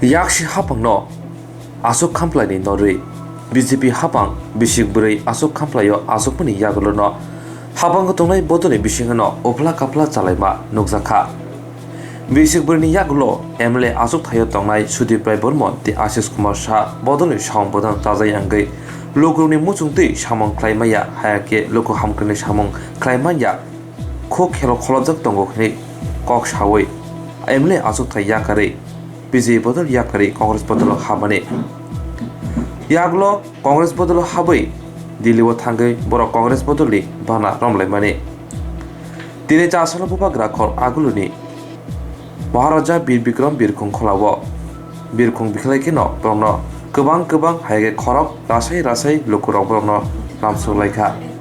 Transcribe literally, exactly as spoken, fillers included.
Yaksi hapangno aswk khamplaini norwi B J P hapang bisik bwrwi aswk khamplaio achukmani yagulono hapango tongnai bodolni bisingono uphla kaphla chalaima nukjakha. Bisik bwrwini yagulo M L A achuk thaio tongnai Sudip Rai Burman tei Ashish Kumar Shah bodolni samung bodol chajai wngwi lukurokni muchungtwi samung khlai manya, haya khe luku hamkrakni samung khlai manya, kho khelo kholopjak tongo hwnwi kok sawi M L A achukthai yakarwi B J P bodol yakarwi Congress bodolo habmani. Yagulo Congress bodolo habwi Delhi o thangwi borok Congress bodolni bana romlaimani. Tini chasalo bubagra khor aguluni Maharaja Bir Bikram birkhung kholao birkhung bikhlai kheno borokno kwbang kwbang hai khe khorok rasai rasai lukurok borokno lamsok laikha.